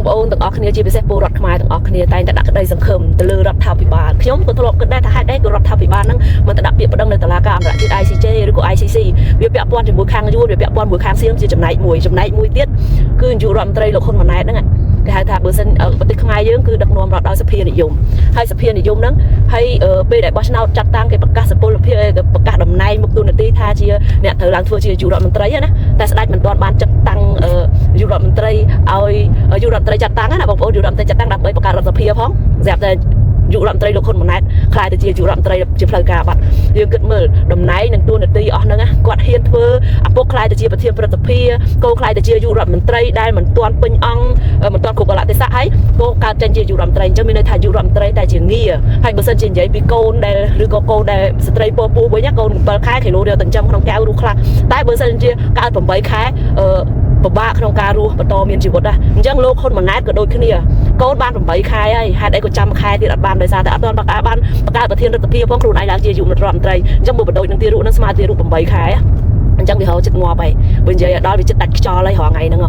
ប្អូនទាំងអស់គ្នាជាពិសេសពលរដ្ឋខ្មែរទាំងអស់គ្នាតែងតែដាក់ក្តីសង្ឃឹមទៅលើរដ្ឋាភិបាលខ្ញុំក៏ធ្លាប់គិតដែរថាហេតុអីក៏រដ្ឋាភិបាលហ្នឹងមិនទៅដាក់ពាក្យប្តឹងនៅតុលាការអន្តរជាតិ ICJ ឬក៏ ICC វាពាក់ព័ន្ធជាមួយខាងយួនវាពាក់ព័ន្ធមួយខាងសៀមជាចំណែកមួយចំណែកមួយទៀតគឺនាយករដ្ឋមន្ត្រីលោកហ៊ុនម៉ាណែតហ្នឹងគេហៅថាបើសិនប្រទេសខ្មែរយើងគឺដឹកនាំរដ្ឋដោយសភានិយមហើយសភានិយមហ្នឹងហើយពេលដែលបោះឆ្នោតចាត់តាំងគេប្រកាសសុពលភាពគេប្រកាសតំណែងមុខតួនាទីថាជាអ្នកត្រូវឡើងធ្វើជានាយករដ្ឋមន្ត្រីណាតែស្ដេចមិនទាន់បានចាត់តាំងនាយករដ្ឋមន្ត្រីឲ្យនាយករដ្ឋមន្ត្រីចាត់តាំងណាបងប្អូននាយករដ្ឋមន្ត្រីចាត់តាំងដើម្បីបង្កើតរដ្ឋសភាផងស្រាប់តែនាយករដ្ឋមន្ត្រីលោកហ៊ុនម៉ាណែតក្លាយទៅជានាយករដ្ឋមន្ត្រីជាផ្លូវការបាត់យើងគិតមើលតំណែងនិងតួនាទីអស់ហ្នឹងគាត់ហ៊ានធ្វើឪពុកក្លាយទៅជាប្រធានព្រឹទ្ធសភាកូនក្លាយទៅជានាយករដ្ឋមន្ត្រីដែលមិនទាន់ពេញអង្គមិនទាន់គ្រប់កលៈទេសៈហើយកូនកើតចេញជានាយករដ្ឋមន្ត្រីអញ្ចឹងមានន័យថានាយករដ្ឋមន្ត្រីតែជាងារហើយបើសិនជានិយាយពីកូនដែលឬក៏កូនដែលស្ត្រីពោះពោះវិញកូន7ខែគីឡូរៀលចិញ្ចឹមក្នុងកែវរស់ខ្លះតែបើសិនជាកើត8ខែអឺពិបាកក្នុងការរស់បន្តមានជីវិតណាអញ្ចឹងលោកហ៊ុនម៉ាណែតក៏ដូចគ្នាកូនបាន8ខែហើយហេតុអីក៏ចាំខែទៀតអត់បានដោយសារតែអត់ទាន់បង្កើតបានបង្កើតប្រធានរដ្ឋាភិបាលផងខ្លួនឯងឡើងជានាយករដ្ឋមន្ត្រីអញ្ចឹងបើបដូចនឹងទារកនឹងស្មើទារក8ខែអញ្ចឹងវារកចិត្តងាប់ហើយបើនិយាយឲ្យដល់វាចិត្តដាច់ខ្យល់ហើយរាល់ថ្ងៃហ្នឹង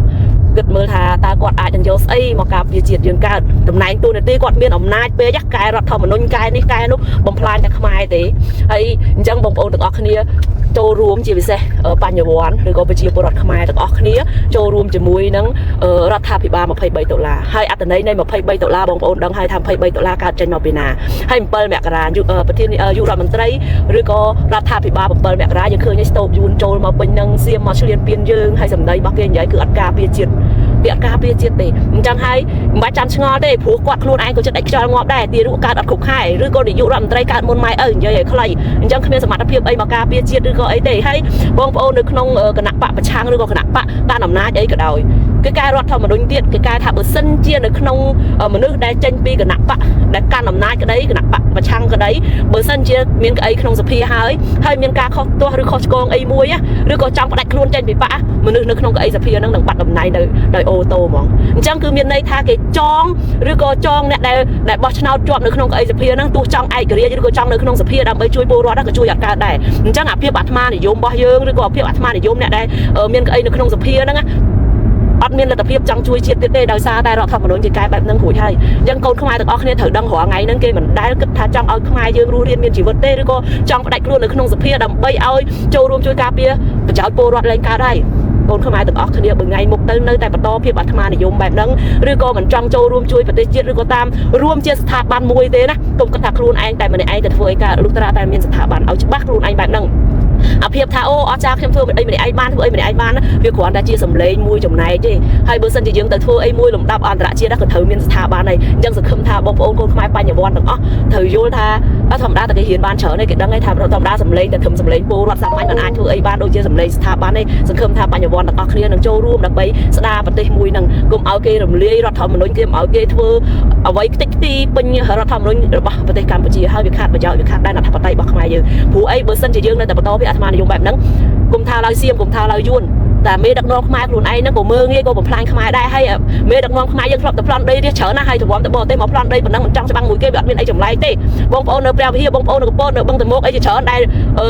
គិតមើលថាតើគាត់អាចនឹងយកស្អីមកការពារជាតិយើងកើតតំណែងតួនាទីគាត់មានអំណាចពេកកែរដ្ឋធម្មនុញ្ញកែនេះកែនោះបំផ្លាញតែខ្មែរទេហើយអញ្ចឹងបងប្អូនទាំងអស់គ្នាចូលរួមជាពិសេសបញ្ញវន្តឬក៏ប្រជាពលរដ្ឋខ្មែរទាំងអស់គ្នាចូលរួមជាមួយនឹងរដ្ឋាភិបាល23ដុល្លារហើយអត្ថន័យនៃ23ដុល្លារបងប្អូនដឹងហើយថា23ដុល្លារកើតចេញមកពីណាហើយ7មករាប្រធានយុរដ្ឋមន្ត្រីឬក៏រដ្ឋាភិបាល7មករាយើងឃើញឲ្យស្ទូបយួនចូលមកពេញនឹងសៀមមកឈ្លានពានយើងហើយសម្ដីរបស់គេនិយាយគឺអត់ការពារជាតិវាអត់ការពារជាតិទេអញ្ចឹងហើយមិនបាច់ចាំឆ្ងល់ទេព្រោះគាត់ខ្លួនឯងក៏ចិត្តដាច់ខ្យល់ងាប់ដែរទារកកើតអត់គ្រប់ខែឬក៏នាយករដ្ឋមន្ត្រីកើតមុនម៉ែឪនិយាយឲ្យខ្លីអញ្ចឹងគ្មានសមត្ថភាពអីមកការពារជាតិឬក៏អីទេហើយបងប្អូននៅក្នុងគណៈបកប្រឆាំងឬក៏គណៈបកបានអំណាចអីក៏ដោយគឺកែរដ្ឋធម្មនុញ្ញទៀតគឺកែថាបើសិនជានៅក្នុងមនុស្សដែលចេញពីគណៈបកដែលកាន់អំណាចក្តីគណៈបកប្រឆាំងក្តីបើសិនជាមានក្អីក្នុងសភាហើយហើយមានការខុសទាស់ឬខុសឆ្គងអីមួយឬក៏ចង់ផ្ដាច់ខ្លួនចេញពីបកមនុស្សនៅក្នុងក្អីសភាហ្នឹងនឹងបាត់តំណែងដោយ auto ហ្មងអញ្ចឹងគឺមានន័យថាគេចងឬក៏ចងអ្នកដែលបោះឆ្នោតជាប់នៅក្នុងក្អីសភាហ្នឹងទោះចង់ឯករាជ្យឬក៏ចង់នៅក្នុងសភាដើម្បីជួយពលរដ្ឋក៏ជួយអត់កើតដែរអញ្ចឹងអាភាពអាត្មានិយមរបស់យើងឬក៏អាភាពអាត្មានិយមអ្នកដែលមានក្អីនៅក្នុងសភាហ្នឹងអត់មានលទ្ធភាពចង់ជួយជាតិទៀតទេដោយសារតែរដ្ឋធម្មនុញ្ញគេកែបែបហ្នឹងរួចហើយអញ្ចឹងកូនខ្មែរទាំងអស់គ្នាត្រូវដឹងរាល់ថ្ងៃហ្នឹងគេមិនដែលគិតថាចង់ឲ្យខ្មែរយើងរស់រានមានជីវិតទេឬក៏ចង់ផ្ដាច់ខ្លួននៅក្នុងសភាដើម្បីឲ្យចូលរួមជួយការពារប្រយោជន៍ពលរដ្ឋលែងកើតហើយកូនខ្មែរទាំងអស់គ្នាបើថ្ងៃមុខទៅនៅតែបន្តភាពអាត្មានិយមបែបហ្នឹងឬក៏មិនចង់ចូលរួមជួយប្រទេសជាតិឬក៏តាមរួមជាស្ថាប័នមួយទេណាកុំគិតថាខ្លួនឯងតែម្នាក់ឯងទៅធ្វើអីកើតលុះត្រាតែមានស្ថាប័នឲ្យច្បាស់ខ្លួនឯងបែបហ្នឹងអាភាពថាអូអស្ចារ្យខ្ញុំធ្វើអីម្នាក់ឯងបានធ្វើអីម្នាក់ឯងបានវាគ្រាន់តែជាសម្លេងមួយចំណែកទេហើយបើសិនជាយើងទៅធ្វើអីមួយលំដាប់អន្តរជាតិក៏ត្រូវមានស្ថាប័នហើយអញ្ចឹងសង្ឃឹមថាបងប្អូនកូនខ្មែរបញ្ញវន្តទាំងអស់ត្រូវយល់ថាធម្មតាតែគេរៀនបានច្រើនទេគេដឹងថាធម្មតាសម្លេងតែត្រឹមសម្លេងពលរដ្ឋសាមញ្ញមិនអាចធ្វើអីបានដូចជាសម្លេងស្ថាប័នទេសង្ឃឹមថាបញ្ញវន្តទាំងអស់គ្នានឹងចូលរួមដើម្បីស្ដារប្រទេសមួយហ្នឹងកុំឲ្យគេរំលាយរដ្ឋធម្មនុញ្ញគេកុំឲ្យគេធ្វើអ្វីខ្ទេចខ្ទីពេញរដ្ឋធម្មនុញ្ញរបស់ប្រទេសកម្ពុជាហើយវាខាតប្រយោជន៍វាខាតដែនអធិបតេយ្យរបស់ខ្មែរយើងព្រោះអីបើសិនជាយើងនៅតែបន្តពីអាត្មានិយមបែបហ្នឹងគុំថាឡើយសៀមគុំថាឡើយយួនតែមេដឹកនាំខ្មែរខ្លួនឯងហ្នឹងក៏មើងងាយក៏បំផ្លាញខ្មែរដែរហើយមេដឹកនាំខ្មែរយើងធ្លាប់តែប្លន់ដីរាជច្រើនណាស់ហើយទ្រាំទៅបរទេសមកប្លន់ដីប៉ុណ្ណឹងមិនចង់ច្បាំងមួយគេវាអត់មានអីចម្លែកទេបងប្អូននៅព្រះវិហារបងប្អូននៅកំពតនៅបឹងតមោកអីជាច្រើនដែល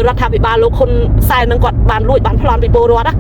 រដ្ឋាភិបាលលោកហ៊ុនសែននឹងគាត់បានលួចបានប្លន់ពីពលរដ្ឋណា